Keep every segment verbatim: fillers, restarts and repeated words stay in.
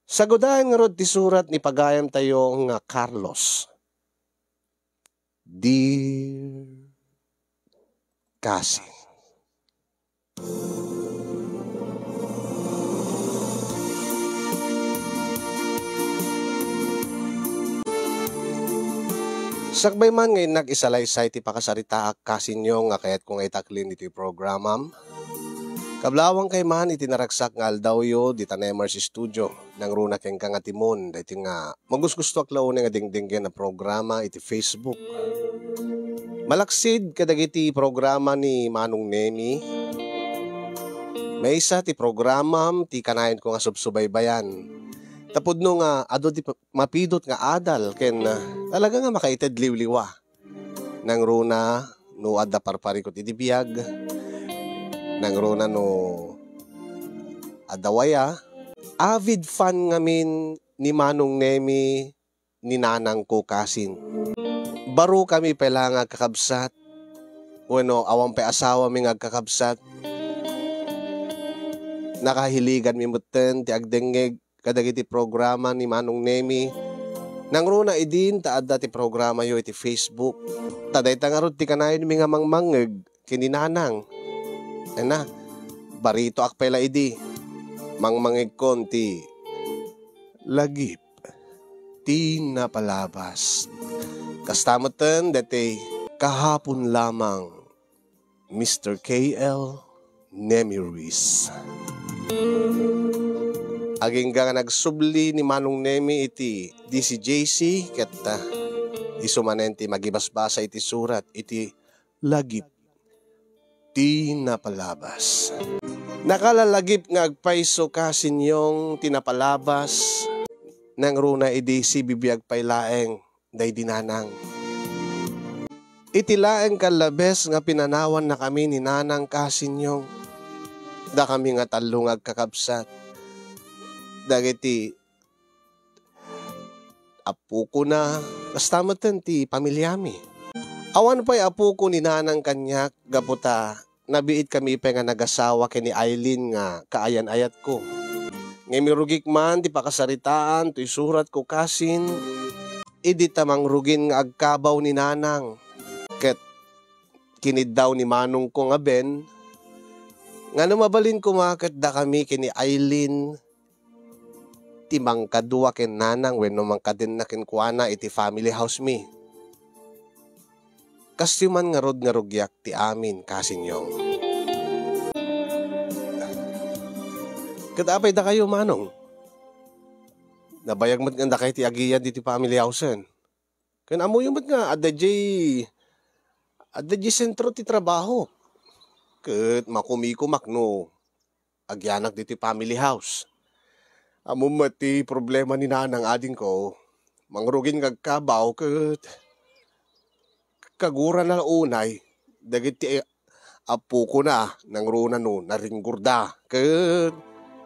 Sagudayen ngarud ti surat ni pagayamtayo nga Carlos. Dear Cousin. Sakbay man nga innak isalaysay ti pakasaritaak, kasinyo, nga kayatko nga itaklin iti programam. Kablawang kay man iti naragsak nga aldawyo dita Nemers Studio. Nangruna kenka nga Timon, daytoy nga magusgustoak la unay nga dengdenggen a programa iti Facebook. Malaksid kadagiti programa ni Manong Nemi, maysa ti programam ti kanayonko nga subsubaybayan. Tapudno nga adu ti p-, mapidot nga adal ken, ah, talaga nga makaited liwliwa. Nangruna no adda parparikut iti biag, nangruna no adda waya. Avid fan ngamin ni Manong Nemi ni nanangko, kasin. Baro kami pay la nga agkakabsat, wenno awan pay asawami nga agkakabsat. Nakahiliganmi metten ti agdengngeg kadagiti programa ni Manong Nemi. Nangruna idin ta adda ti programayo iti Facebook. Ta dayta ngarud ti kanayonmi nga mangmangngeg ken ni Nanang. Ena, baritoak pay la idi. Mangmangngegkon ti Lagip ti Napalabas. Kasta metten daytoy, Kahapon Lamang, Mister K L Nemi Ruiz. Agingga nga nagsubli ni Manong Nemi iti D C J C ket, ah, isu manen ti magibasbasa iti surat iti Lagip ti Napalabas. Nakalalagip nga agpayso, kasinyong, ti napalabas, nangruna idi sibibiag pay laeng daydi nanang. Iti laeng kallabes nga pinanawannakami ni nanang, kasinyong, dakami nga tallo nga agkakabsat, dagiti apokona, kasta metten ti pamiliami. Awan pay apoko ni nanang kaniak gapu ta nabiitkami pay nga nagasawa ken ni Aileen nga kaayan-ayatko. Ngem irugik man ti pakasaritaan toy suratko, kasin, idi ta mangrugin nga agkabaw ni nanang ket kiniddaw ni manongko nga Ben, ngano mabalin koma ket dakami ken ni Aileen ti mangkadua ken nanang wenno mangkadenna kenkuana iti family house mi. Kastoy man ngarud nga rugiak ti amin, kasinyong. Ket apay dakayo, manong? Nabayag met nga dakay ti agiyan diti family house-en. Ken ammoyo met nga adda diay, adda diay sentro ti trabaho. Ket makumikomak no agyanak ditoy family house. Ammom met ti problema ni nanang, adingko. Mangrugin nga agkabaw ket kagurana la unay dagiti apokona, nangruna no naringgorda. Ket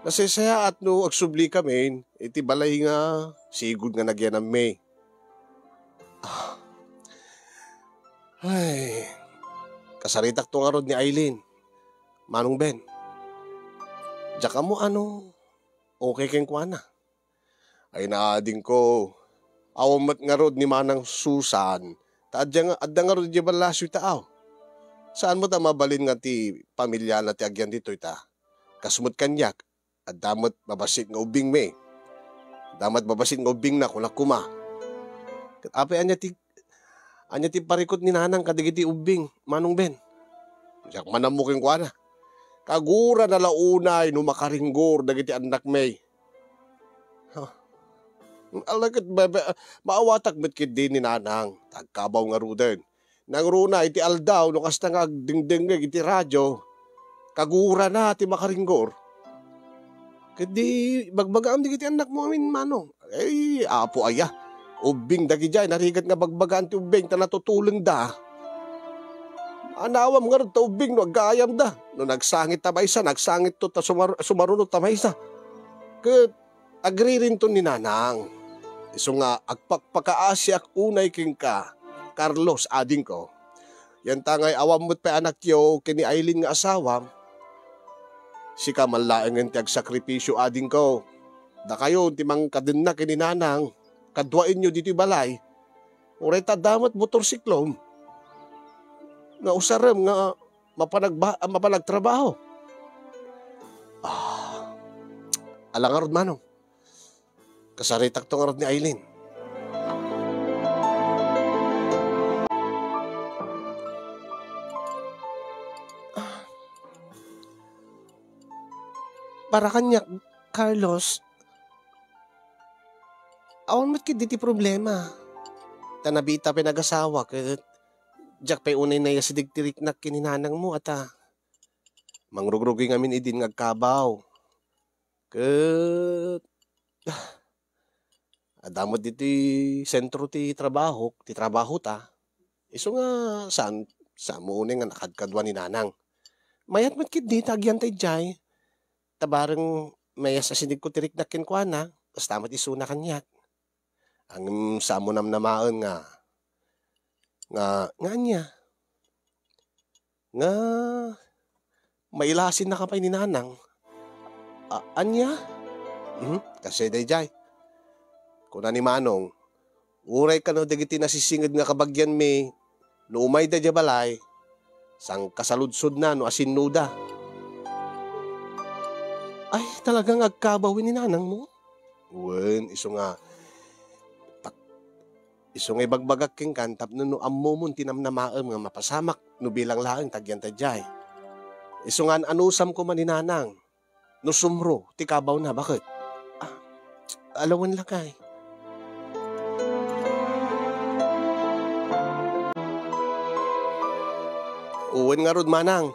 nasaysayaat no agsublikamin iti balay nga sigud nga nagyanammi. Ah. Ay, kasaritakto ngarud ni Aileen. Manong Ben, diak ammo no okay kenkuana. Ay, naadingko, awan met ngarud ni Manang Susan, ta adda nga, adda ngarud idiay ballasyo ita, aw. Saan met a mabalin nga ti pamiliana ti agyan ditoy ta? Kas met kaniak, adda met mabassit nga ubbingmi. Adda met mabassit nga ubbingna, kunak koma. Ket apay ania ti, ania ti parikut ni nanang kadagiti ubbing, Manong Ben? Diak man ammo kenkuana. Kagurana la unay no makaringgor dagiti annakmi. Ha? Ala ket bebe, maawatak met ketdi ni nanang, ta agkabaw ngaruden. Nangruna iti aldaw no kasta nga agdengdengngeg iti radio, kagurana ti makaringgor. Ketdi bagbagaam dagiti annakmo amin, manong. Ay, apo aya. Ubbing dagidiay, narigat nga bagbagaan ti ubbing ta natutulengda. Anawam ngarud ta ubbing no aggaayamda. No nagsangit ta maysa, nagsangitto ta sumar-, sumaruno ta maysa. Ket agririnto ni nanang. Isu nga agpakpakaasiak unay kenka, Carlos, adingko. Yantangay awan met pay anakyo ken ni Aileen nga asawam, sika man laengen ti agsakripisio, adingko. Dakayo ti mangkadenna ken ni Nanang, kaduaenyo ditoy balay. Uray ta adda met motorsiklom nga usarem nga mapanagba-, mapanagtrabaho. Ah, ala ngarud, Manong. Kasaritakto ngarud ni Aileen. Para kaniak, Carlos, awan met ketdi ti problema. Ta nabiit ta pay nga agasawak, ket diak pay unay naiyasideg ti riknak ken ni nanangmo, ata. Mangrugrugi ngamin idin nga agkabaw. Ket, ah, adda met ditoy sentro ti trabahok, ti trabahota. Isu nga saan, saanmo unay nga nakadkadua ni Nanang. Mayat met ketdi ta agyanta idiay. Ta bareng maiyasidegko ti riknak kenkuana, kasta met isuna kaniak. Ngem saanmo namnamaen nga, nga, nga ania? Nga mailasinnaka pay ni Nanang. A-, ania? Mhm, kasdiay daydiay. Kuna ni Manong, uray kano dagiti nasisinged nga kabagianmi, no umayda idiay balay, sangkasaludsodna no asinnoda. Ay, talaga nga agkabaw ni nanangmo? Wen, isu nga, tak-, isu nga ibagbagak kenka tapno no ammomon ti namnamaem nga mapasamak no bilang laeng ta agyanta idiay. Isu nga an-anusam koma ni Nanang no sumro ti kabawna, baket? Ah, alawen lakay. Wen ngarud, Manang.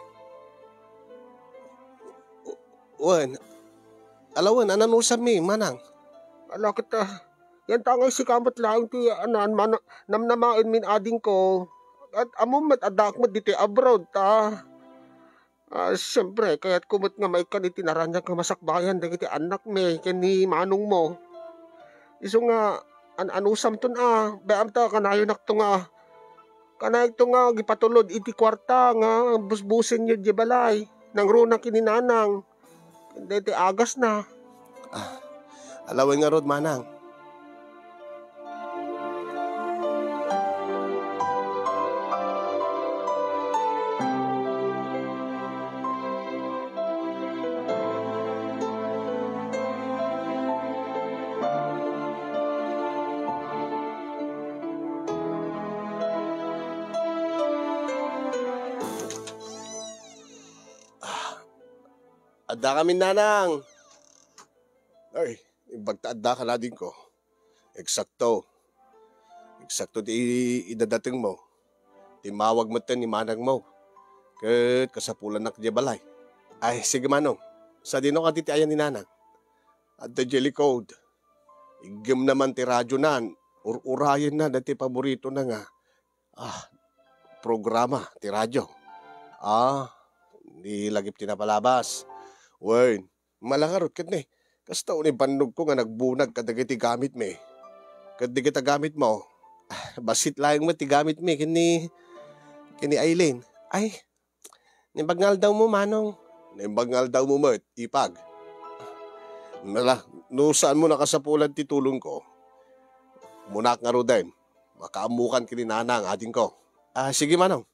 Wen, alawen, an-anusammi, Manang? Ala ket, ah, yan ta ngay sika met laeng ti, ah, naan-, mana-, namnamaenmin adingko. Ket ammom met, addaak met ditoy abroad, ta. Ah, siempre, kayatko met nga maikkan iti naraniag nga masakbayan dagiti annakmi ken ni manongmo. Isu nga, an-, anusamton a, bay-am ta kanayonakto nga, kanayonakto nga agipatulod iti kuarta nga busbusenyo idiay balay. Nangruna ken ni Nanang. Daytoy agasna. Ah, alawen ngarud, Manang. Ah, adda kami, Nanang. Ay, imbag ta adda ka, adingko. Eksakto. Eksakto ti idadatengmo. Timmawag metten ni manangmo. Ket kasapulannak idiay balay. Ay, sige, Manong. Sadino kadi ti ayan ni Nanang? Adda idiay likod. Iggemna man ti radionan. Ur-urayenna daytoy paboritona nga, ah, programa ti radio. Ah, ni lagip ti napalabas. Wen, Malangarot ket ni, kasta unay bannogko nga nagbunag kadagiti gamitmi. Ket dagita gamitmo, ah, bassit laeng met ti gamitmi ken ni, ken ni Aileen. Ay, naimbag nga aldawmo, Manong. Naimbag nga aldawmo met, Ipag. Nala, no saanmo nakasapulan ti tulongko, umunak ngaruden. Makaammokan ken ni Nanang, adingko. Ah, sige, Manong.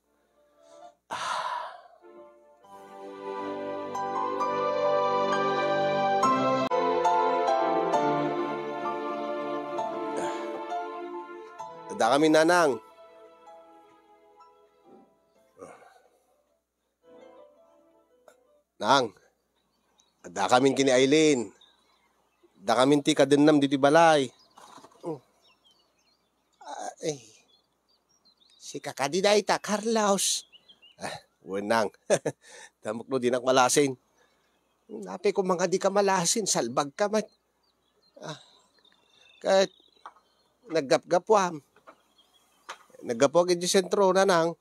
Adda kami, Nanang. Nang, adda kamin ken ni Aileen. Adda kamin ti kadennam ditoy balay. Oh. Ay. Sika kadi dayta, Carlos. Ah, wen, Nang. Damok no dinak malasin. Apay koma nga dika malasin, salbagka met. Ah, ket naggapgapuam. Naggapuak idiay sentro, Nanang.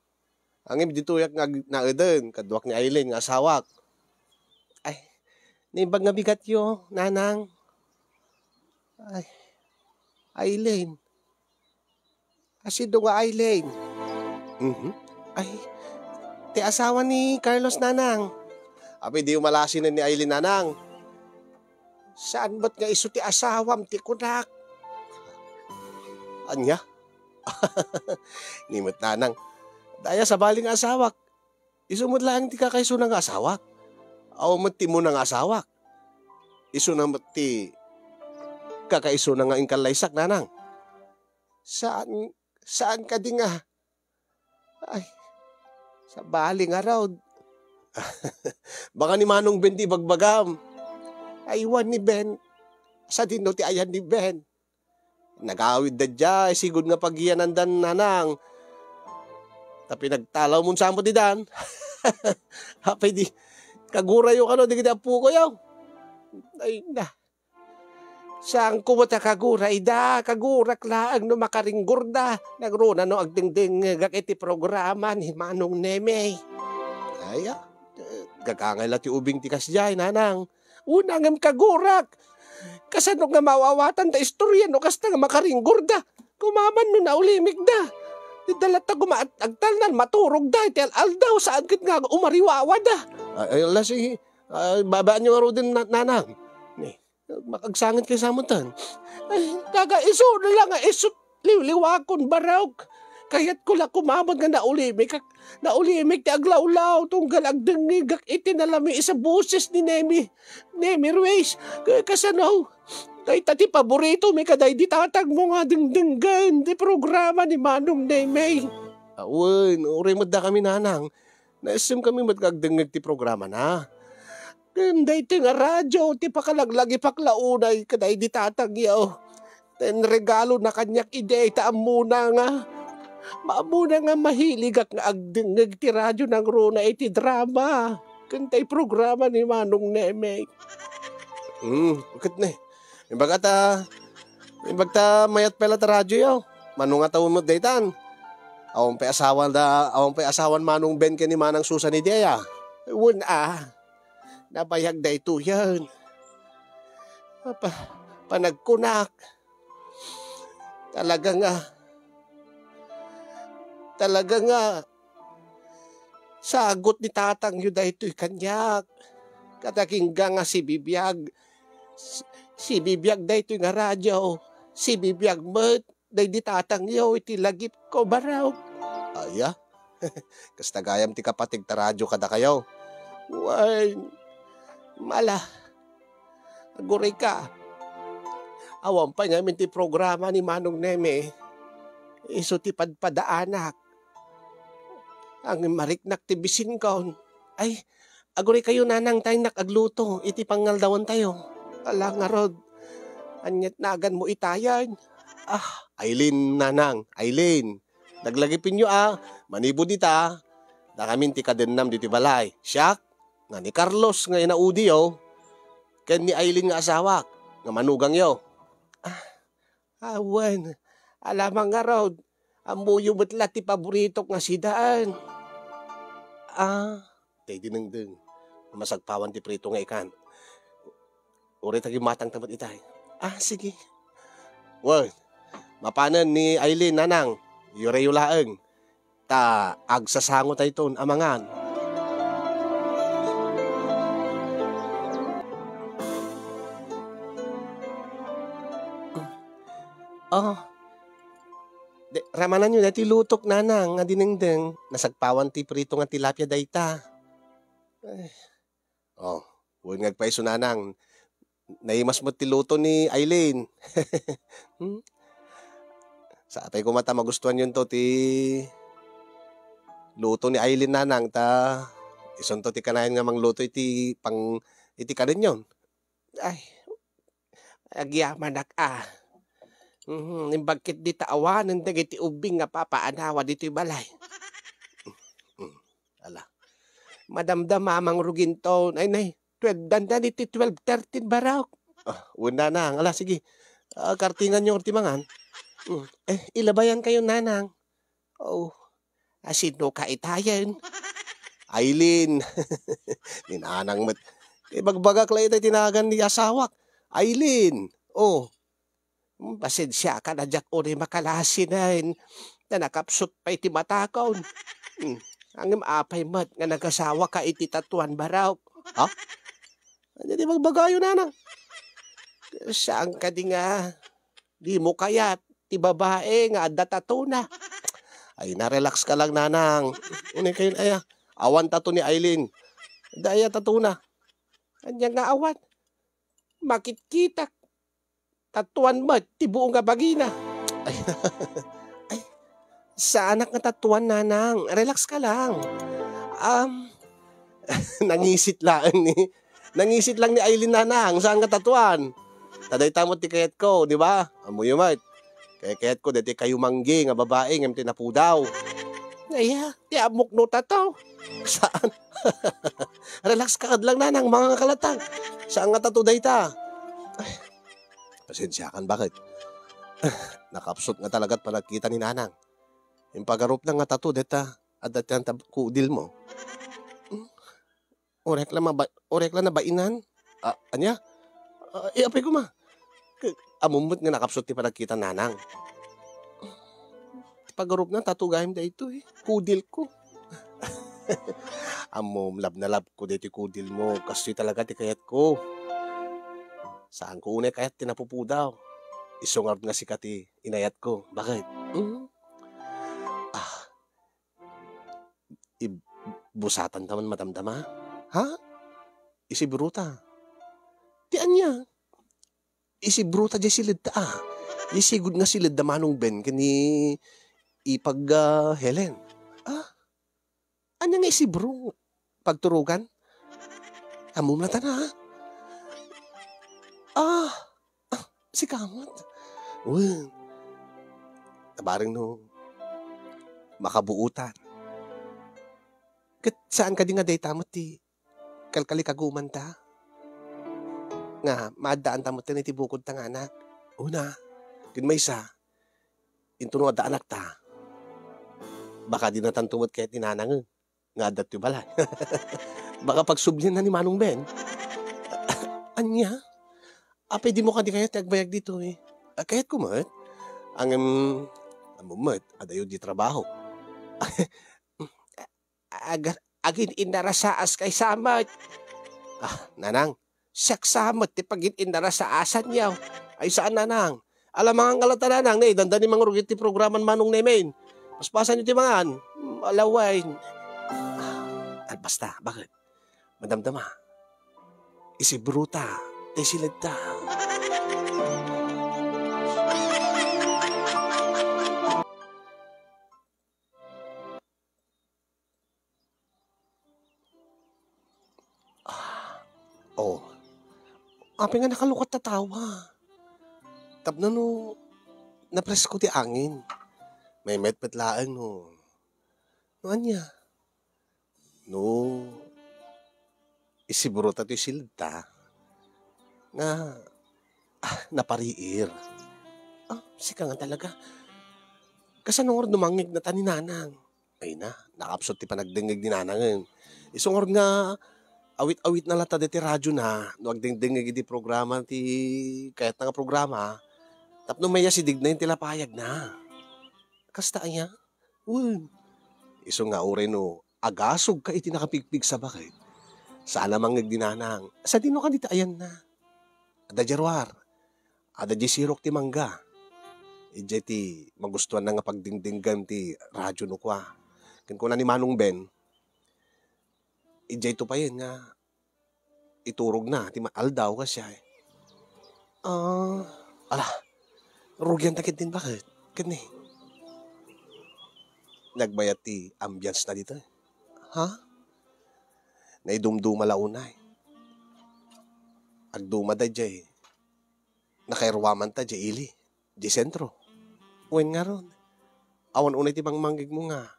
Ngem ditoyak nga ag-, naeden, kaduak ni Aileen nga asawak. Ay, naimbag nga bigatyo, Nanang. Ay, Aileen. Asino nga Aileen? Mhm. Ay, ti asawa ni Carlos, Nanang. Apay diyo malasinen ni Aileen, Nanang? Saan met nga isu ti asawam ti kunak. Ania? Ni met nanang, daya sabali nga asawak. Isu met laeng ti kakaisuna nga asawak. Awan met ti umuna nga asawak. Isuna met ti kakaisuna nga inkallaysak, nanang. Saan, saan kadi nga? Ay, sabali ngarud. Baka ni Manong Ben ti ibagbagam. Ay, wen ni Ben. Sadino ti ayan ni Ben? Nagawidda diay sigud nga pagiyanandan, nanang. Ta pinagtalaw mon sa amin ti dan. Apay di, kagurayo kano dagiti apokoyo. Ay na. Saanko met a kagurayda, kagurak laeng no makaringgorda. Nagruna no agdengdengngegak iti programa ni Manong Neme. Ay, ah, gagangay la ti ubing ti kasdiay, nanang. Wen ngem kagurak. Kasano nga maawatan ta istorya no kasta nga makaringgorda? Kumaman no naulimikda. Dida latta koma agtalnan maturogda iti al-aldaw saan ket nga umariwawada. Ay, ay, ala, sige. Ah, babaanyo ngaruden, na-, nanang. Ni, makagsangit kayo sa amin tan. Ay, kaga isu na lang nga isu liwliwakon, Barok. Kayatko la kumaman nga naulimik, naulimik ti aglawlaw, tunggal agdengngegak iti nalamiis a boses ni Nemi, Nemi Ruiz. Ka-, kasano? Dayta ti paboritomi kadaydi tatangmo nga dengdenggen ti programa ni Manong Nemi. Awen, uray met dakami, nanang. Naisem kami met nga agdengngeg ti programana. Ken daytoy nga radio ti pakalaglagipak la unay kadaydi tatangyo. Ta inregalona kaniak idi ta ammona nga, ammona nga mahiligak nga agdengngeg ti radio nangruna iti drama ken tay programa ni Manong Neme. Hmm, ket ne. Imbag ta, imbag ta mayat pay la ta radioyo. Mano nga tawen met daytan? Awan pay asawan da, awan pay asawan Manong Ben ken ni Manang Susan idi aya? Wen a, nabayag daytoyen. Pa-, panagkunak. Talaga nga, talaga nga, sagut ni tatangyo daytoy kaniak. Ket agingga nga sibibiag, si-, sibibiag daytoy nga radio. Sibibiag met daydi tatangyo iti lagipko, Barok. Aya? Kasta gayam ti kapateg ta radio kadakayo. Wen, mala. Agurayka. Awan pay ngamin ti programa ni Manong Neme. Isu ti padpadaanak. Ngem mariknak ti bisinkon. Ay, aguraykayo, nanang, ta innak agluto iti pangaldawantayo. Ala ngarud, ania't naganmo itayen? Ah, Aileen, nanang, Aileen. Laglagipenyo a, manipud ita, dakamin ti kadennam ditoy balay. Siak, nga ni Carlos nga inaudioyo, ken ni Aileen nga asawak, nga manugangyo. Ah, awan. Ala man ngarud, ammoyo met la ti paboritok nga sidaen. Ah, daydi nengdeng. Masagpawan ti prito nga ikan. Uray ta gimmatangta met itay. Ah, sige. Wen, mapanen ni Aileen, nanang. Iyurayyo laeng. Ta agsasangotayton a mangan. Oh. De, ramananyo daytoy lutok, nanang, nga dinengdeng. Nasagpawan ti prito nga tilapia dayta. Ay. Oh, wen nga agpaiso, nanang. Naimas met ti luto ni Aileen. Hmm? Sapay koma ta magustuanyonto ti luto ni Aileen, nanang, ta isunto ti kanayon nga mangluto iti pang-, iti kanenyon. Ay, agyamanak a. Mhm, imbag ketdi ta awanen dagiti ubbing nga papaanawa ditoy balay. Mm, ala. Madamdama a mangruginton. Ay, nay, twelve dandan iti twelve thirteen, Barok. Ah, wen, nanang. Ala, sige. Ah, kartinganyo ti mangan. Mm. Eh, ilabayankayo, nanang. Oh, asino ka itayen? Aileen. Ni nanang met. Ibagbagak la itay ti nagan ni asawak. Aileen. Oh, mm, pasensiakan a diak unay makalasinen. Ta nakapsut pay ti matakon. Hmm. Ngem apay met nga nagasawaka iti tatuan, Barok? Ha? Ania ti bagbagayo, nanang? Saan kadi nga dimo kayat ti babae nga adda tatona? Ay, na-relax ka lang, nanang. Unay kayo, aya, awan tato ni Aileen. Adda aya tatona. Ania nga awan? Makitkitak. Tatuan met ti buo nga bagina. Ay, ay, saanak nga tatuan, nanang. Relax ka lang. Um, nangisit lang ni, nangisit lang ni Aileen, nanang. Saan nga tatuan? Ta dayta met ti kayatko, di ba? Ammoyo met. Kay kayatko, dayta kayo manggi nga babae, ngem ti napudaw. Aya, ti ammok no tato. Saan? Relax ka kad lang, nanang, mga kalatang. Saan nga tato dayta? Ay, pasensiakan, bakit? Nakapsut nga talagat panagkita ni nanang. Impagarupna nga tato deta, adda ti antab-, kudil mo. Hmm? Orek la maba-, orek la nabainan? Ah, ania? Ah, iapay koma. K-, ammom met nga nakapsut ti panagkita nanang. Ti pagarupna, tato gayam daytoy. Kudil ko. Ammom, love na love ko daytoy kudil mo. Kastoy talaga ti kayat ko. Saan ko unay kayat ti napupudaw. Isu ngarud nga sika ti inayat ko. Bakit? Hmm? Ah. Ib-, busatan ta man madamdama? Ha? Isibruta. Ti ania? Isibruta diay siledta, ah. Diay sigud nga siledda Manong Ben ken ni Ipag, ah, Helen. Ah? Ania nga isibro? Pagturogan? Ammom la ta na, ah. Ah! Ah, sika met. Wen. Nabareng no makabuotan. Ket saan kadi nga dayta met ti kalkalikagumanta? Nga maaddaanta met ken iti bukodta nga anak. Una, ken maysa, intono adda anakta, baka dinatanto met kayat ni nanangen nga adda ti balay. Baka pagsublianna ni Manong Ben. Ania? Apay dimo kadi kayat ti agbayag ditoy? Ah, kayatko met. Ngem, ammom met, adayo di trabaho. Agar-, agin-innarasaas kay samet. Ah, nanang, siak samet ti pagin-innarasaasanyo. Ay, saan, nanang? Ala, mangan ka latta, nanang, ne, dandani mangrugi ti programan Manong Nemen. Paspasanyo ti mangan. Mm, ala wen. Ah, basta, bakit? Madamdama. Isibruta, ti siledta. Ah, oh. Apay nga nakalukat ta tawa? Tapno no napresko ti angin. Maymayat met laeng no, no ania? No isibruta ti siledta nga, ah, napariir. Ah, sika nga talaga. Kasano ngarud no mangngegna ta ni nanang? Ay na, nakapsut ti panagdengngeg ni nanangen. Isu ngarud nga awit-awitna latta deti radiona no agdengdengngeg iti programa ti kayatna nga programa, tapno mayasidegna iti lapayagna. Kasta aya? Wen. Isu nga uray no agasogka iti nakapigpigsa, baket, saan a mangngeg ni nanang. Sadino kadi ti ayanna? Adda diay ruar. Adda diay sirok ti mangga. Idiay ti magustuanna nga pagdingdinggan ti radio no kua. Ken kuna ni Manong Ben, idiay to payen nga iturogna ti ma-, aldaw ka siya, eh. Ah, ala, rugianta ketdin, baket? Ket ni, nagbayat ti ambience na dita. Ha? Naidumduma la unay. Agduma da jay. Nakairuaman ta jay ili, jay sentro. Wen ngarud, awan unay ti mangmanggig mo nga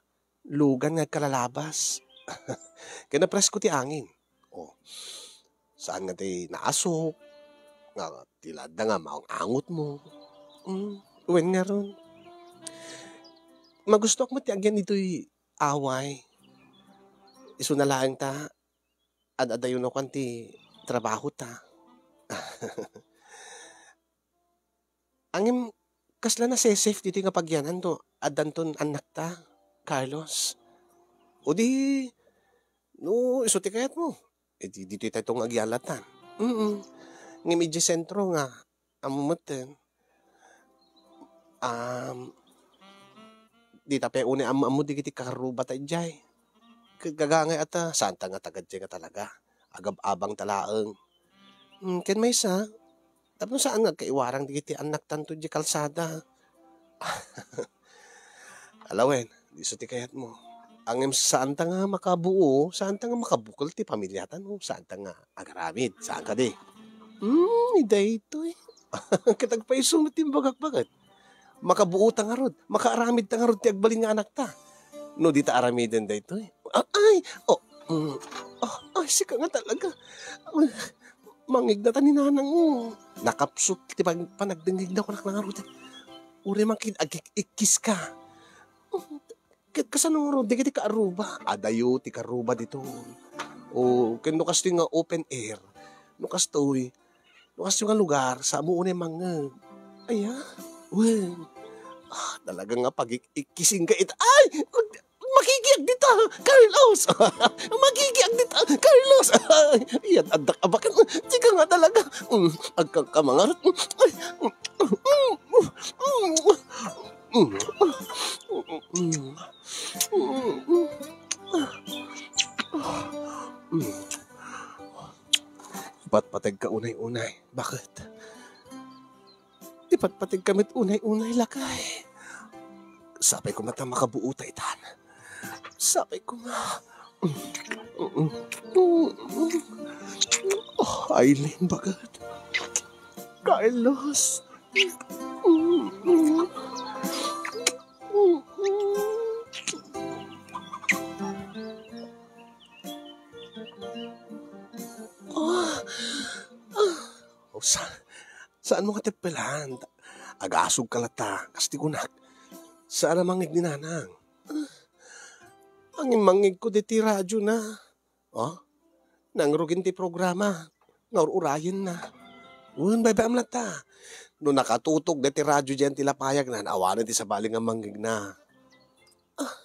lugan nga agkalalabas. Ken napresko ti angin. Oh. Saan nga ti naasok, nga ti ladda nga maang-angot mo. Mm, wen ngarud. Magustuak met ti agyan ditoy away. Isuna laeng ta, ad-adayo no kan ti trabaho ta. Ngem, kasla nasesafe ditoy nga pagyanan to? Addanton annakta, Carlos? O di, no isu ti kayatmo, eh, di, ditoy tayto nga agyan latan. Mm. Ngem idiay sentro nga, ammo metten. Um, dita pay unay am-ammo dagiti karrubata idiay. Ket gagangay ata, saanta nga taga idiay nga talaga. Agab-abangta laeng. Hmm, ken maysa, tapno saan nga agkaiwarang dagiti annaktanto idiay kalsada. Alawen, diso ti kayatmo. Ngem saanta nga makabuo, saanta nga makabukel ti pamiliata, no? Saanta nga agaramid, saan kadi? Hmm, daytoy. Ket agpayso met ti imbagak, baket. Makabuota ngarud, makaaramidta ngarud ti agbalin nga anakta. No dita aramiden daytoy. A-, ay, oh, mm, ah, ay, sika nga talaga. Mangngegna ta ni nanang, oh. Nakapsut ti pag-, panagdengngegna, kunak na ngarud. Uray man ket ag-ik-ikkis ka. Ket kasano ngarud dagiti kaarruba? Adayo ti kaarruba ditoy. O, ken no kastoy nga open air. No kastoy, no kastoy nga lugar, saan mo unay mangngeg? Aya? Wen. Ah, talaga nga pag-ik-ikkising ka ita. Ay! Makikiag dita, Carlos! Makikiag dita, Carlos! Ay, yan, addak abakan. Sika nga talaga. Mm, agkakamangarat. Ay, mm, mm, mm, mm. Ipatpateg ka unay-unay. Bakit? Ipatpateg ka met unay-unay, lakay. Sapay koma ta makabuo ta itan. Sapay koma. Oh, Aileen, bakit? Carlos. Oh, sa-, saan mo nga teppelan? Agasog ka latta, kas ti kunak. Saan a mangngeg ni nanang? Angin mangngegko deti radio na. Oh? Nangrugin ti programa. Nga ur-urayenna. Wen, baybay-am latta. No nakatutog deti radio diyan ti lapayagna, awanen ti sabali nga mangngegna. Ah,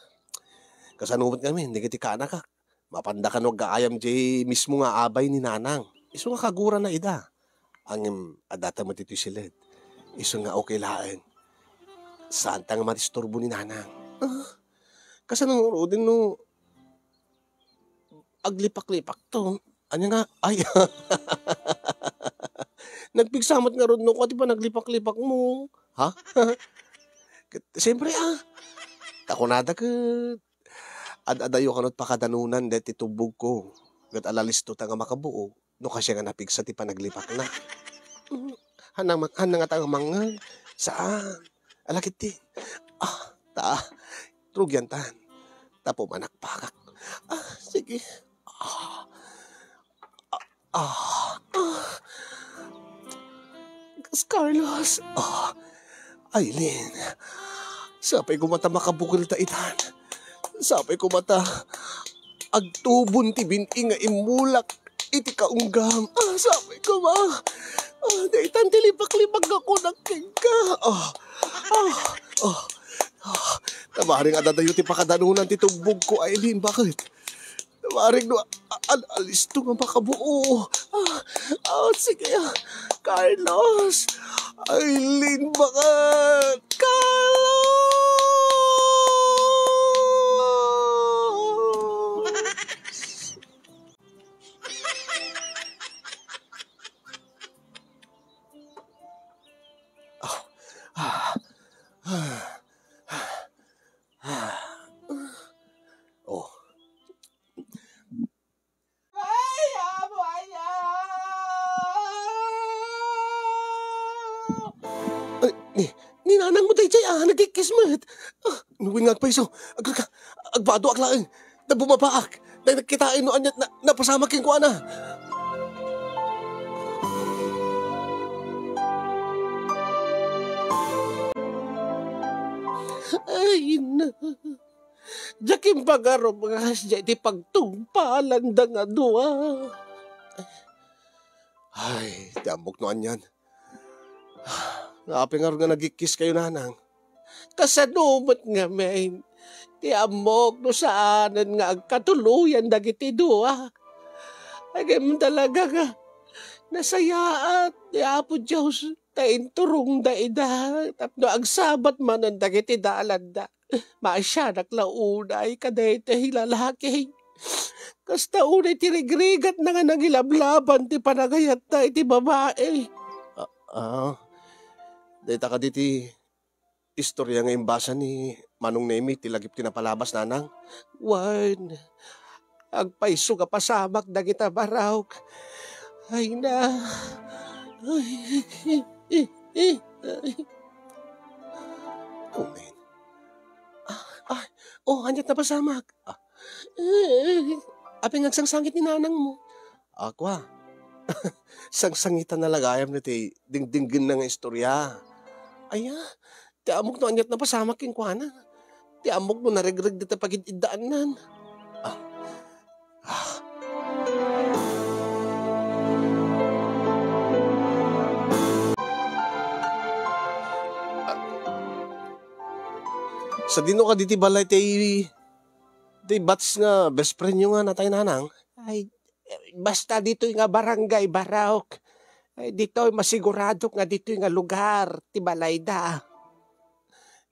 kasano met ngamin, dagiti kaanakak? Mapanda kano aggaayam diay mismo nga abay ni nanang. Isu nga kagurana ida. Ngem, addata met ditoy siled. Isu nga okay laeng. Saanta nga madisturbo ni nanang. Ah, kasano ngaruden no aglipak-lipak to? Ania nga, ay. Nagpigsa met ngarud no kua ti panaglipak-lipak mo. Ha? Ket, siyempre, ah. Kakunada ket, ad-adayo kano ti pakadanunan deti tubbogko. Ket alalisto ta nga makabuo. No kasano nga napigsa ti panaglipakna. Mm, hanang ma-, hanang nga tayo mangngeg. Saan? Ala ket ti, ah, ta, rugiantan. Tapo manakpakak. Ah, sige. Ah, ah, ah, ah. Kas Carlos. Ah, Aileen. Sapay koma ta makabukel ta itan. Sapay koma ta agtubon ti bin-i nga immulak iti kaunggam. Ah, sapay koma. Ah, daytan ti lipak-lipak nga kunak kenka. Ah, ah, ah, ah. Tabaring adadayo ti pakadanunan ti tubbogko, Aileen. Bakit? Tabaring no a-, a-, alisto nga makabuo. Ah, ah, sige, ah. Carlos. Aileen, bakit? Carlos! Ah, ah, ah, ah, ah. Oh. Ay, amo aya! Ay, ni, ni nanang mo dayjay, ah, nagkikkis met. Ah, nuwin nga agpayso. Ag-, ag-, agbadoak laeng. Ta bumabaak. Ta nagkitaen no ania, na, napasamak kenkuana. Ay, na. Diak imbagarom nga kasdiay ti pagtungpalanda nga dua. Ay, ti ammok no anian. Nga apay ngarud nga nagkikkis kayo, nanang? Kasano met ngamin? Ti ammok no saanen nga agkatuloyan dagiti dua. Ngem talaga nga, Nasayaat ni Apo Dios ta inturongda ida tapno agsabat manen dagiti dalanda. Maasianak la unay kadaytoy lalaki. Kasta unay ti rigrigatna nga nangilablaban ti panagayatna iti babai. Ah, ah. Dayta kadi ti istorya nga imbasa ni Manong Nemi ti lagip ti napalabas, nanang? Wen, agpayso nga pasamak dagita barok. Ay na. Ay, ay, ay, ay. Amen. Ah, ah, oh, aniat napasamak? Ah, eh, apay nga agsangsangit ni nanang mo? Akua, sangsangitan na la gayam ti dingdinggenna nga istorya. Aya, ti ammok no aniat napasamak kenkuana. Ti ammok no naregreg dita pagid-iddaannan. Ah. Ah. Sadino kadi ti balay ti, ti batch nga best friend yo nga natay, nanang? Ay, basta ditoy nga barangay, barok. Ay, ditoy masiguradok nga ditoy nga lugar ti balayda.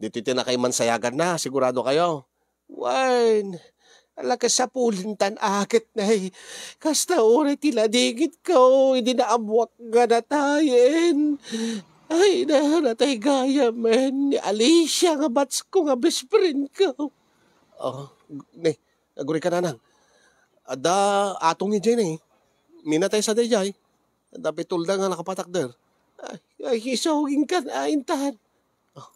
Ditoy ti nakaiman sayaganna, sigurado kayo? Wen, ala, kasapulen tan aket nay. Kasta uray ti ladingitko, idi naammuak nga natayen. Ay, na, natay gayamen ni Alicia nga batsko nga best friend ko. Oh, ni, aguri ka, nanang. Adda atong idiay ni. Minatay sa daydiay. Adda pitulda nga nakapatakder. Ay, ay, isu, inkan, ah, intan. Oh,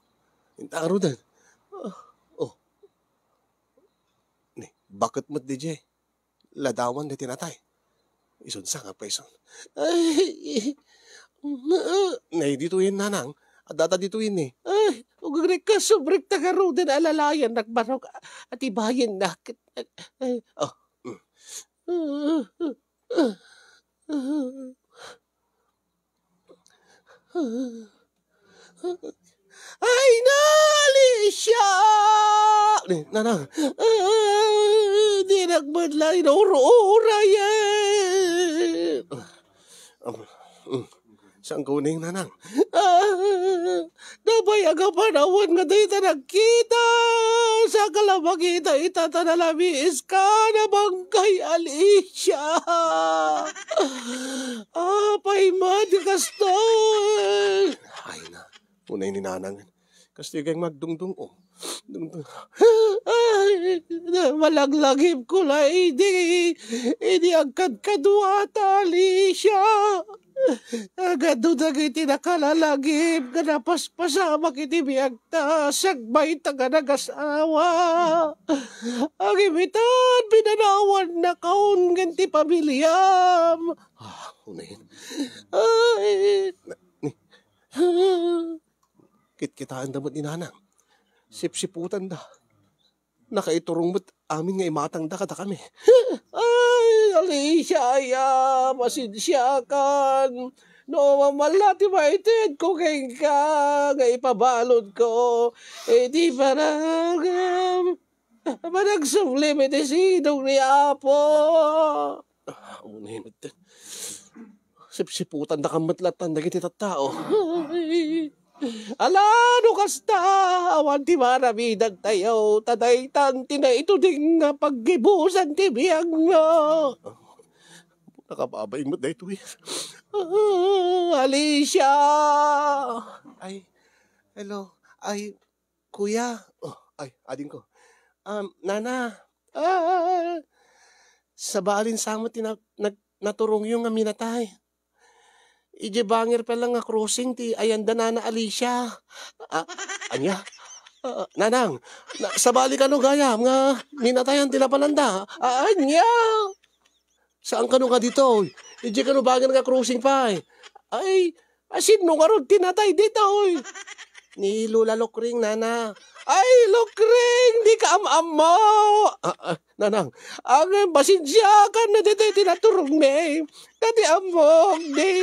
intan, Ruden. Oh, oh. Ni, baket met daydiay. Ladawan daydi natay. Isun sa nga payson. Ay, nay ditoyen, nanang. Adda ta ditoyen ni. Ay, ugurek ka, subrekta garuden a lalayannak barok. Atibayennak. Ay, oh. Mm. Ay na, Alicia! Ni, nanang, ah, dinak met la inur-uray, eh. Um, mm. Saan ko uning, nanang? Ah, nabayag a panawen nga dayta nagkita. Saka la makita ita ta nalamiis ka, nabangkay, Alicia. Apay met ti kastoy? Ay na, unay ni nanang. Kastoy gayam nga agdungdung-o. Dungdung. Ay, malaglagipko la idi, idi agkadkaduata, Alicia. Agadu dagiti nakalalagip nga napaspasamak iti biagta, sagbayta nga nagasawa. Agimitan, pinanawannakon ken ti pamiliam. Ah, unayen. Ay. Kitkitaenda met ni nanang. Sipsiputanda. Nakaiturong met amin nga imatangda kadakami. Ay, Alicia, aya, pasensiakan. No, mamala ti maitedko kenka, nga ipabaludko. Iti parang, panagsublim iti sidong ni Apo. Ah, unay met. Sipsiputandaka met latta dagiti tattao. Ay. Ala, no kasta, awan ti maaramidagtayo, ta daytan ti naituding nga paggibusan ti biagna. Nakababay met daytoy. Ah, Alicia! Ay, hello. Ay, Kuya, oh, ay, adingko. Um, Nana, ah, sabali sa met ti na-, nag-, naturongyo nga minatay. Idiay bangir pay lang nga crossing ti ayanda Nana Alicia. Ah, ania? Ah, Nanang, na-, sabali kano gayam nga minatayan ti napananda? Ah, ania? Saan kano nga ditoy? Idiay kano bangir nga crossing pay? Ay, asino ngarud ti natay ditoy? Ni Lola Lokring, Nana. Ay, Lokring, di ka am-ammo. Ah, ah, Nanang, ngem pasensiakan daytoy ti naturongmi. Daytoy ammok, di,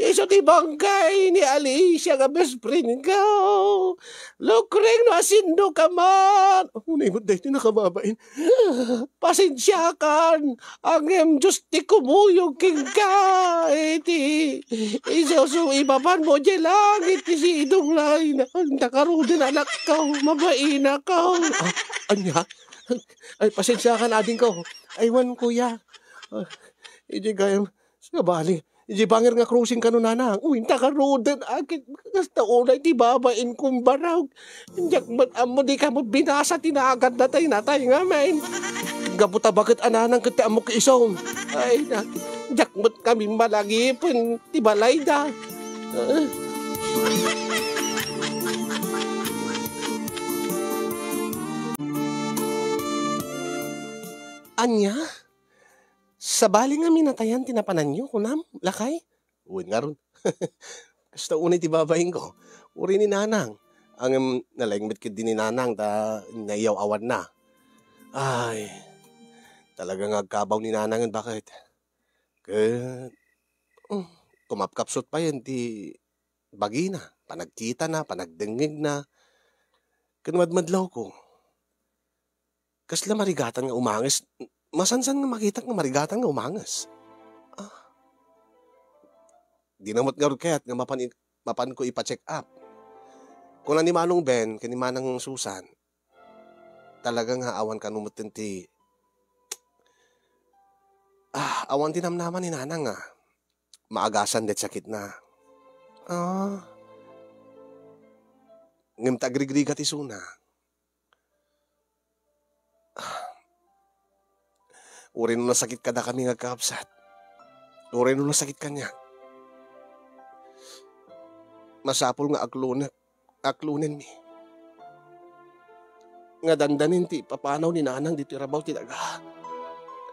isu ti bangkay ni Alicia nga best friend ko. Lukreng no asino ka man. Unay mo daytoy nakababain. Pasensiakan, ngem Diyos ti kumuyog kenka. Iti, isusu, ipapan mo diay langit ti sidong laina. Anta karuden, anakko, mabainako. Ah, ania? Ay, pasensiakan, adingko. Ay, wen, kuya. Ah, idiay gayam, sabali. Idiay bangir nga crossing kano, nanang. Uy, anta karuden, agid, kasta unay ti babain kong barog. Diak met ammo, dika met binasa ti nagan natay-natay ngamin. Gapu ta baket a nanang ket ti ammok isom. Ay, na, diak met kami malagipen ti balayda. Ah. Ania? Sabali nga minatayan ti napananyo, kunam, lakay? Wen ngarud. Kasta unay ti babainko. Uray ni nanang. Ngem nalaing met ketdi ni nanang ta naiyaw-awanna. Ay, talaga nga agkabaw ni nanangen baket. Ket, mm, kumapkapsut payen ti bagina, panagkitana, panagdengngegna. Ken madmadlawko. Kasla marigatan nga umanges. Masansan nga makitak nga marigatan nga umanges. Ah. Dina met ngarud kayat nga mapan i-, mapanko ipa-check up. Kuna ni Manong Ben ken ni Manang Susan, talaga nga awan kano metten ti, ah, awan ti namnama ni Nanang nga maagasan dayta sakitna. Ah. Ngem ta agrigrigat isuna. Uray no nasakit kadakami nga agkakabsat. Uray no nasakit kaniak. Masapul nga aklonek, aklonenmi. Nga dandanin ti ipapanaw ni Nanang ditoy rabaw ti daga.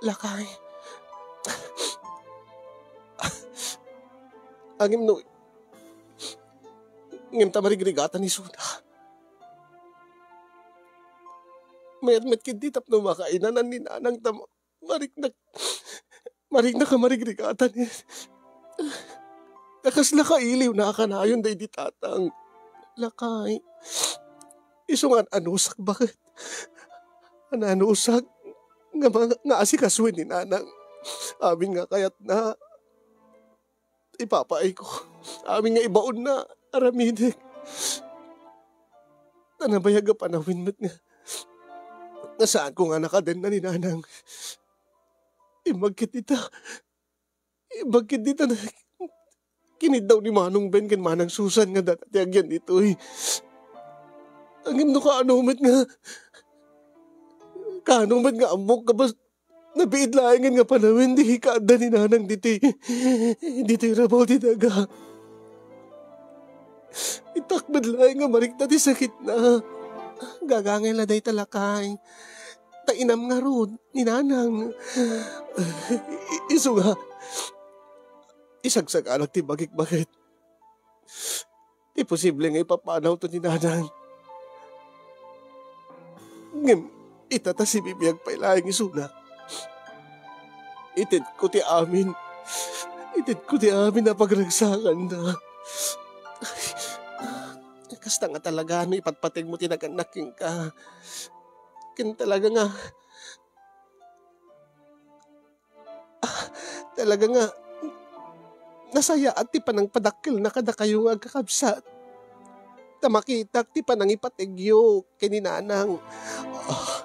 Lakay. Ngem no, ngem ta marigrigatan isuna. Mayat met ketdi tapno makainanan ni Nanang ta ma-, mariknak, mariknak a marigrigatan. Ta kasla kailiwna a kanayon daydi tatang. Lakay. Isu nga an-anusak baket. An-anusak nga ma-, nga asikasuen ni Nanang. Amin nga kayatna. Ipapaayko. Amin nga ibaonna, aramidek. Ta nabayag a panawen met nga, nga saanko nga nakadenna ni Nanang. Imbag ket dita. Imbag ket dita na kiniddaw ni Manong Ben ken Manang Susan nga data ti agyan ditoy. Ngem no kaano met nga, kaano met nga ammok nga bas-, nabiit laengen nga panawen ti ikaadda ni Nanang ditoy, ditoy rabaw ti daga. Itakmed laeng nga marikna ti sakitna. Gagangayna dayta, lakay. Ta inam ngarud ni Nanang. I-, isu nga, isagsaganak ti bagik baket. Ti posible nga ipapanawto ni Nanang. Ngem ita ta sibibiag pay laeng isuna. Itedko ti amin. Itedko ti amin a pagragsakanda. Ay, kasta nga talaga no ipatpategmo ti nagannak kenka. Ken talaga nga Ah, talaga nga, nasayaat ti panangpadakkelna kadakayo nga agkakabsat. Ta makitak ti panangipategyo ken ni Nanang. Ah.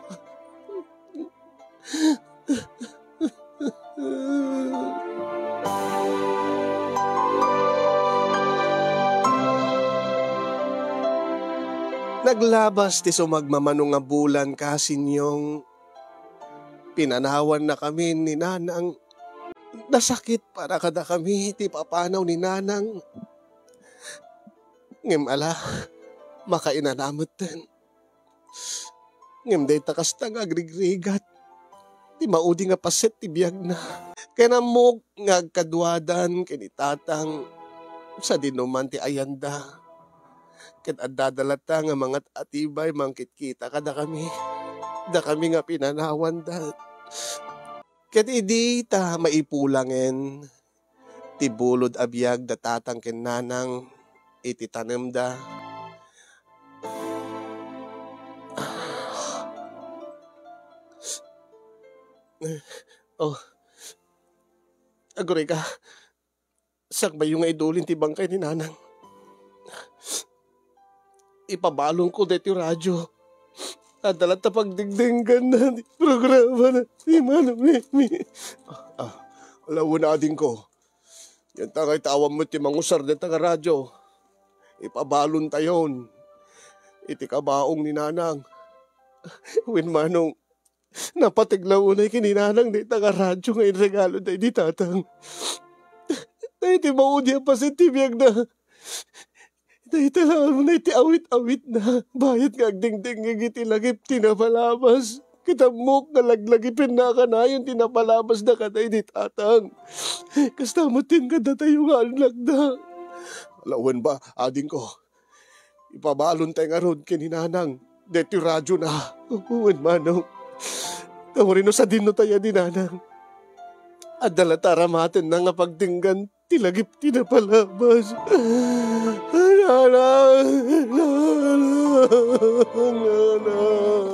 Naglabas ti sumagmamano nga bulan, Kasinyong. Pinanawannakami ni Nanang. Nasakit para kadakami ti papanaw ni Nanang. Ngem ala, makainana metten. Ngem dayta kasta nga agrigrigat ti maudi nga paset ti biagna. Ken ammok nga agkaduadan ken ni Tatang sadinoman ti ayanda. Ket addada latta nga mangat-atibay mangkitkita kadakami. dakami nga pinanawanda. Ket idi ta maipulangen ti bulod a biag da tatang ken nanang iti tanemda. Oh, aguray ka. Sakbayyo nga idulin ti bangkay ni Nanang. Ipabalonko daytoy radio. Adda latta pagdingdingganna ti programa na ni Manong Mimi. Ah, lawen adingko. Dianta ngay ta awan met ti mangusar dayta nga radio. Ipabalontayon iti kabaong ni Nanang. Wen Manong, napateg la unay ken ni Nanang dayta nga radio nga inregalo daydi tatang. Daydi maudi a paset ti biagna. Dayta la unay ti awit-awitna. Bayat nga agdingdingngeg iti lagip ti napalabas. Ket ammok nga laglagipenna a kanayon ti napalabasda kadaydi tatang. Kasta met ti kadatayo nga annakda. Lawen ba, adingko? Ipabalontayo ngarud ken ni Nanang daytoy radiona. Wen Manong, ta uray no sadinnotayo ni Nanang, adda latta aramatenna nga pagdenggan ti lagip ti napalabas. Nanang! Nanang! Nanang!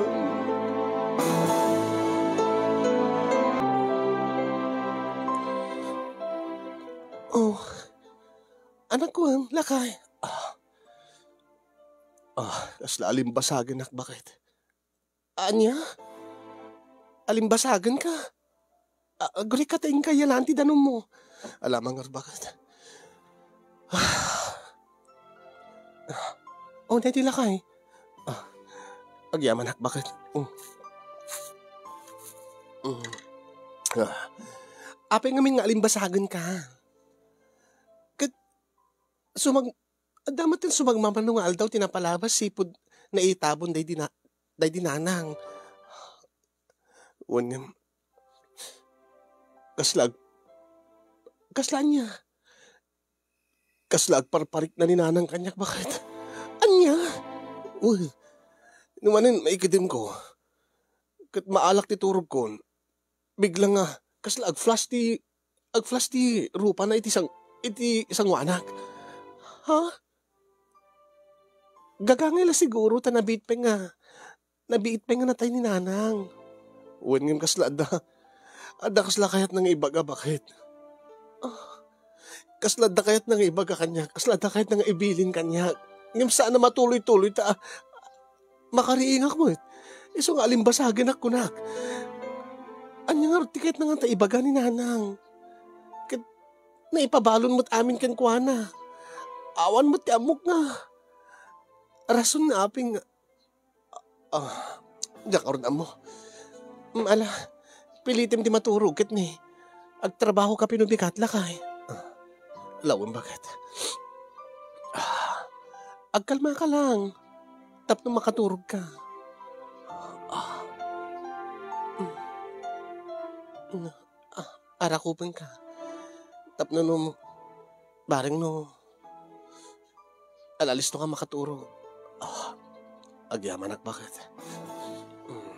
Oh, anakko, lakay. Ah. Ah, kasla alimbasagenak, baket. Ania? Alimbasagenka? Ah, agrika ta inka yalan ti danummo. Alamang ngarud, baket. Ah. Oh, daydi lakay. Ah, agyamanak, baket. Mm. Mm. Ah. Apay ngamin nga alimbasagenka? Ket sumag-, adda met sumagmamano nga aldaw ti napalabas sipud naitabon daydi na-, daydi Nanang. Wen ngem, kasla ag-, kasla ania? Kasla agparparikna ni Nanang kaniak, baket. Ania? Uy, no manen maikidemko, ket maalak ti turogkon, bigla nga kasla agflash ti, agflash ti rupana iti sang-, iti sanguanak. Ha? Gagangay la siguro ta nabiit pay nga, nabiit pay nga natay ni Nanang. Wen ngem kasla adda, adda kasla kayatna nga ibaga, baket. Ah, kasla adda kayatna nga ibaga kaniak, kasla adda kayatna nga ibilin kaniak. Ngem saan a matuloy-tuloy ta makariingak met. Isu nga alimbasagenak, kunak. Ania ngarud ti kayatna nga ta ibaga ni Nanang? Ket naipabalon met amin kenkuana. Awan met ti ammok nga rason nga apay nga, ah, diak ngarud ammo. Mm, ala, pilitem ti maturog ket ni, agtrabahoka pay no bigat, lakay. Ah, lawen, baket. Ah, agkalmaka lang tapno makaturogka. Ah. Mm. Mm. Ah, arakupenka. Tapno no, bareng no, ala, listo ka makaturog. Ah, agyamanak, baket. Mm.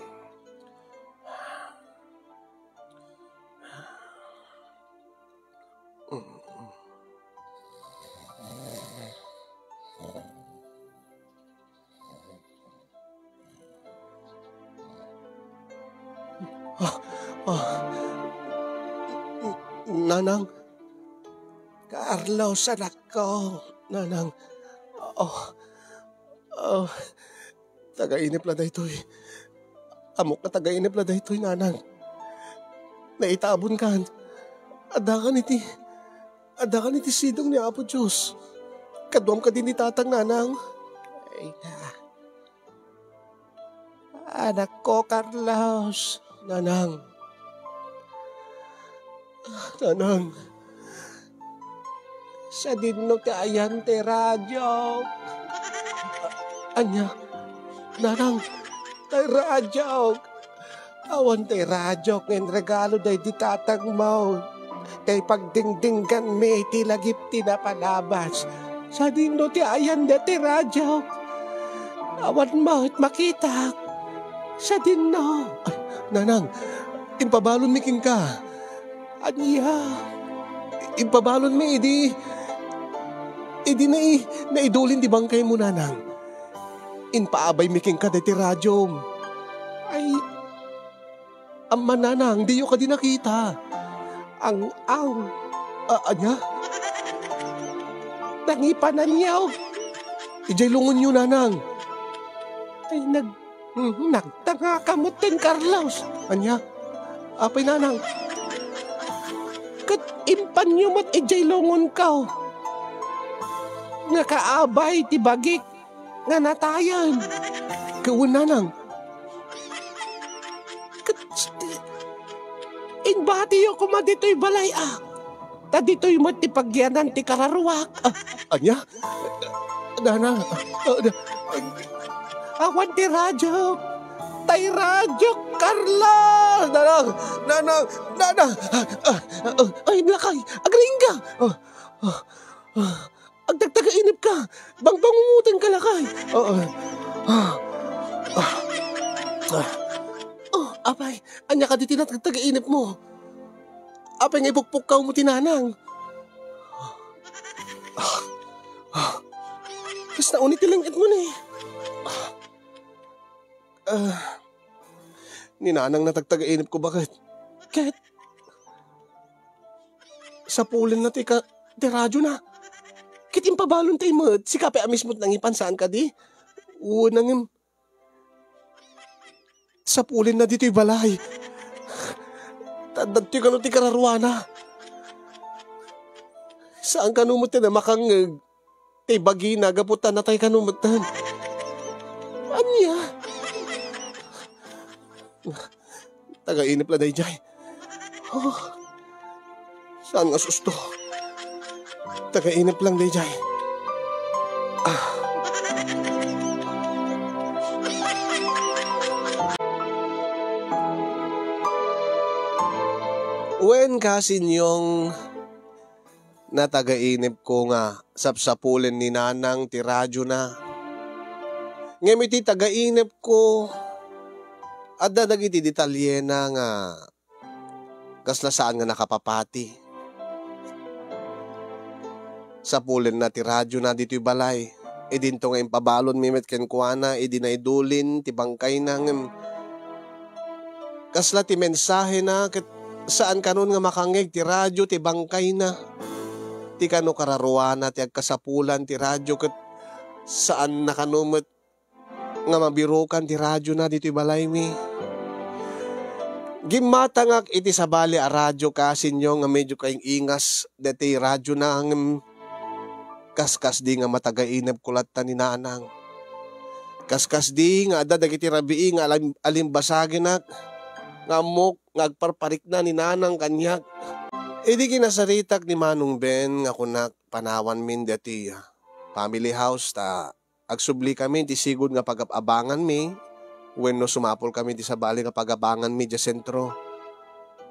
Mm. Ah, ah. Nanang. Carlos, anakko. Nanang. Oh. Oh. Taga-inep la daytoy. Ammok nga taga-inep la daytoy, Nanang. Naitabonkan. Addakan iti, addakan iti sidong ni Apo Dios. Kaduam kadi ni Tatang, Nanang. Ay, na. Anakko, Carlos. Nanang. Nanang. Sadinno ti ayan ti radio. Ania? Nanang, ti radio. Awan ti radio nga inregalo daydi tatangmo. Ti pagdingdingganmi iti lagip ti napalabas. Sadinno ti ayan dayta radio? Awan met makitak. Sadino? Ay, Nanang, impabalonmi kenka. Ania? Impabalonmi idi, idi nai-, naidulin ti bangkaymo, Nanang. Impaabaymi kenka daytoy radiom. Ay, ammo, Nanang, diyo kadi nakita. Ang, ang, a-, ania? Nangipananyo. Idiay lungonyo, Nanang. Ay, nag-, mhm, nagtangaka metten, Carlos. Ania? Apay, Nanang? Ket impanyo met idiay lungonko nga kaabay ti bagik nga natayen. Ket wen, Nanang? Ket, imbatiyo koma ditoy balay, a. Ta ditoy met ti pagyanan ti kararuak. A, ania? Nanang, a, na-, Awan ti radio. Tay radio, Carlos! Nanang! Nanang! Nanang! A, a, a, ay, lakay! Agriingka! A, a, a. Agtagtagainepka! Bangbangumotenka, lakay! Oo. Ah. Ah. Ah. Oh, apay, ania kadi ti natagtagainepmo? Apay nga ipukpukkawmo ti Nanang? Ah. Ah. Kas nauni ti leng-etmo ni. Ah. Ah. Ni Nanang natagtagainepko baket. Ket sapulenna ti ka-, ti radiona. Ket impabalontayo met, sika pay a mismo ti nangipan, saan kadi? Wen, ngem, sapulenna ditoy balay. Ta adda ditoy kano ti kararuana. Saan kano met ti makangngeg ti bagina gapu ta natay kano metten. Ania? Tagainep la daydiay. Oh, saan nga susto? Tagainep lang daydiay. Ah. Wen, kasinyong, natagainepko nga sapsapulen ni Nanang ti radiona. Ngem iti tagainepko, adda dagiti detalyena nga kasla saan nga nakapapati. Sapulenna ti radiona ditoy balay. Idinto nga impabalonmi met kenkuana idi naidulin ti bangkayna, ngem kasla ti mensahena ket saan kanon nga makangngeg ti radio ti bangkayna. Ti kano kararuana ti agkasapulan ti radio ket saanna kano met nga mabirokan ti radiona ditoy balaymi. Gimmatangak iti sabali a radio, kasinyong, nga medyo kaing-ingas daytoy radiona ngem kaskasdi nga matagainepko latta ni Nanang. Kaskasdi nga adda dagiti rabii nga alim-, alimbasagenak nga ammok nga agparparikna ni Nanang kaniak. Idi kinasaritak ni Manong Ben nga kunak, panawanmin daytoy family house ta agsublikami ti sigud nga pagab-abanganmi wenno sumapulkami ti sabali nga pagabanganmi idiay sentro.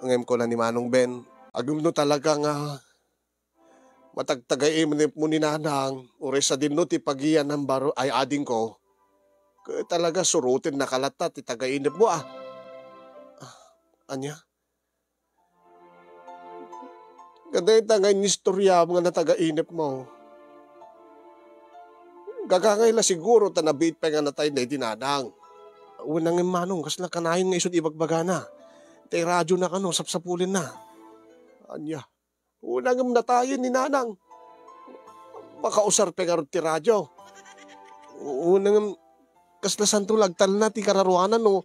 Ngem kuna ni Manong Ben, "Agem no talaga nga matagtagainepmo ni Nanang, uray sadino ti pagiyanan baro ay adingko, ket talaga surotennaka latta ti tagainepmo, a." Ah, ania? Kadayta nga inistoriam nga natagainepmo, gagangay la siguro ta nabiit pay nga natay daydi Nanang. Wen, ngem, Manong, kasla kanayon nga isut' ibagbagana. Tay radiona kano, sapsapulenna. Ania? Wen, ngem natayen ni Nanang. Makausar pay ngarud ti radio. Wen, ngem, kasla santo la agtalna ti kararuana no,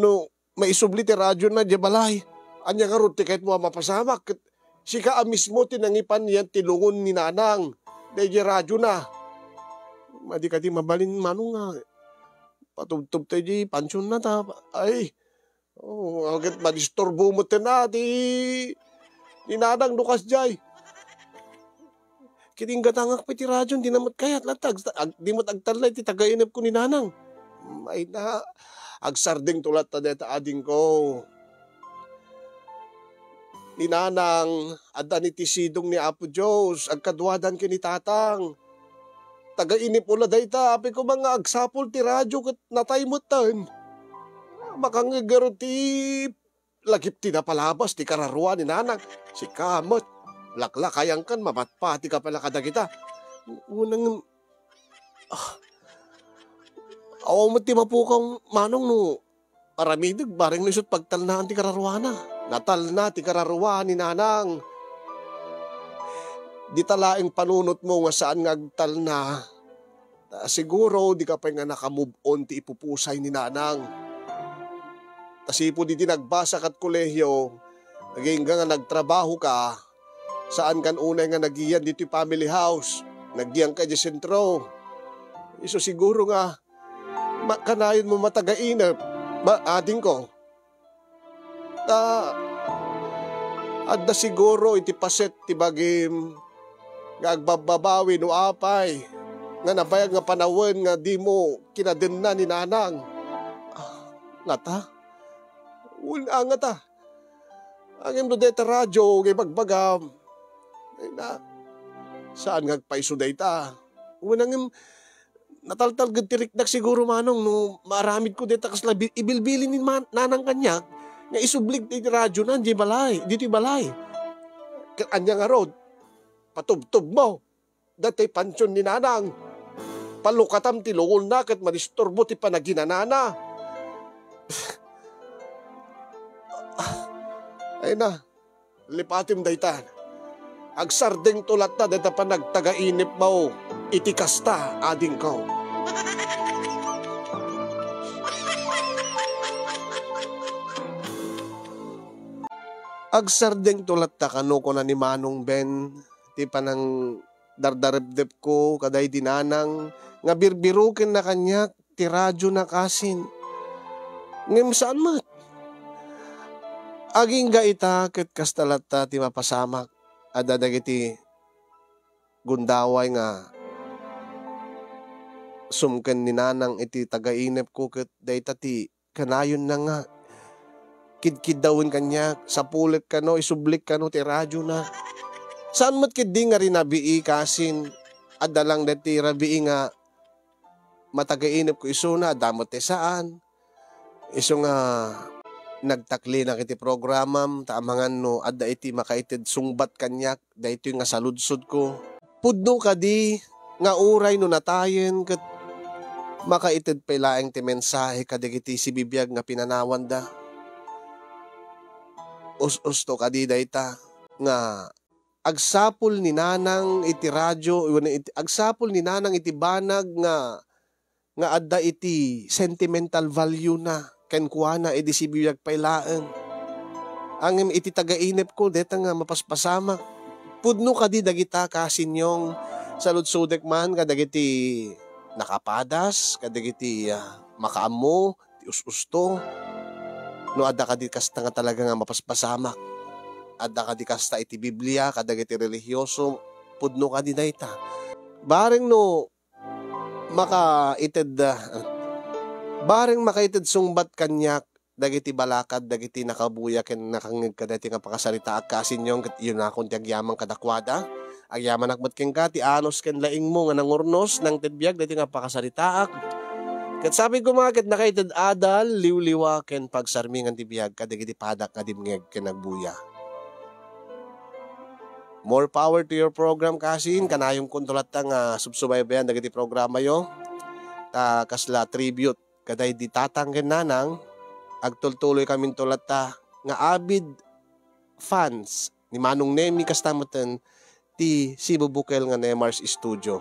no maisubli ti radiona idiay balay. Ania ngarud ti kayatmo a mapasamak ket sika a mismo ti nangipan idiay lungon ni Nanang daydiay radiona? Madi kadi mabalin, Manong, nga patubtubtayo idiay pansionna ta, ay, oh, ket madisturbo metten a ti ni Nanang no kasdiay. Ket inggatangak pay ti radion, dina met kayat latta, ag-, ag-, di met agtalna iti tagainepko ni Nanang. Ay na, agsardengto latta dayta adingko. Ni Nanang, adda ni ti sidong ni Apo Dios, agkaduadan ken ni Tatang. Tagainepmo la dayta, apay koma nga agsapul ti radio ket natay metten. Makangngegero ti lagip ti napalabas ti kararua ni Nanang. Sika met, laklakayankan, mamatpatika pay la kadagita. Unang, ah, awan met ti mapukaw, Manong, no aramidek, bareng no isut' pagtalnaan ti kararuana. Natalna ti kararua ni Nanang. Dita laeng panunotmo nga saan nga agtalna. Ta siguro, dika pay nga naka-move on ti ipupusay ni Nanang. Ta sipud idi nagbasa kad kolehiyo, agingga nga nagtrabaho ka, saan kan unay nga nagiyan ditoy family house. Nagiyan ka di sentro. Isu siguro nga, ma-, kanayon mo matagainep, ma-, adingko. Ta, adda siguro iti paset ti bagim nga agbabbabawi no apay nga nabayag nga panawen nga dimo kinadenna ni Nanang. Ah, ngata? Wen, ah, ngata? Ngem no dayta radio nga ibagbagam, ay na, saan nga agpaiso dayta? Wen, ngem nataltalged ti riknak siguro, Manong, no maaramidko dayta kasla bi-, ibilbilin ni Man-, Nanang kaniak nga isubli dayta radiona ditoy balay, ditoy balay. Ket ania ngarud? Patubtobmo daytoy pansion ni Nanang. Palukatam ti lungonna ket madisturbo ti panaginanana. Ay na, lipatem dayta. Agsardengto latta dayta panagtagainepmo iti kasta, adingko. Agsardengto latta kano, kuna ni Manong Ben, ti panangdardarepdepko kadaydi Nanang nga birbirukenna kaniak ti radiona kasin. Ngem saan met. Agingga ita ket kasta latta ti mapasamak. Adda dagiti gundaway nga sumken ni Nanang iti tagainepko ket dayta ti kanayonna nga kidkiddawen kaniak, sapulek kano, isublik kano ti radiona. Saan met ketdi nga rinabii kasin, adda lang dayta rabii nga matagainepko isuna, adda met ti saan. Isu nga nagtaklinak iti programam, ta amangan no adda iti makaited sungbat kaniak, daytoy nga saludsodko. Pudno kadi nga uray no natayen ket makaited pay laeng ti mensahe kadagiti sibibiag nga pinanawanda? Us-usto kadi dayta nga agsapul ni Nanang iti radio, wenno iti, agsapul ni Nanang iti banag nga, nga adda iti sentimental value na kenkuana idi sibibiag pay laeng. Ngem iti tagainepko, dayta nga mapaspasamak. Pudno kadi dagita, kasinyong, saludsodek man kadagiti nakapadas, kadagiti, ah, makaammo, ti us-usto. No adda kadi kasta nga talaga nga mapaspasamak. Adda kadi kasta iti Biblia, kadagiti relihioso, pudno kadi dayta. Bareng no makaited, ah, bareng makaited sungbat kaniak dagiti balakad dagiti nakabuya ken nakangngeg kadaytoy nga pakasaritaak, kasinyong, ket iyunakon ti agyaman kadakuada. Agyamanak met kenka, ti anus ken laingmo nga nangurnos, nangted biag daytoy nga pakasaritaak. Ket sapay koma ket nakaited adal, liwliwa, ken pagsarmingan ti biag kadagiti padak nga dimngeg ken agbuya. More power to your program, kasin. Kanayonkonto latta nga subsubaybayan dagiti programayo. Ta kasla tribute kadaydi tatang ken nanang, agtultuloykaminto latta nga avid fans ni Manong Nemi, kasta metten ti sibubukel nga Nemar's Studio.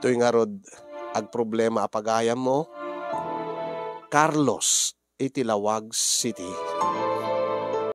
Toy ngarud, agproblema a pagayammo, Carlos, iti Laoag City.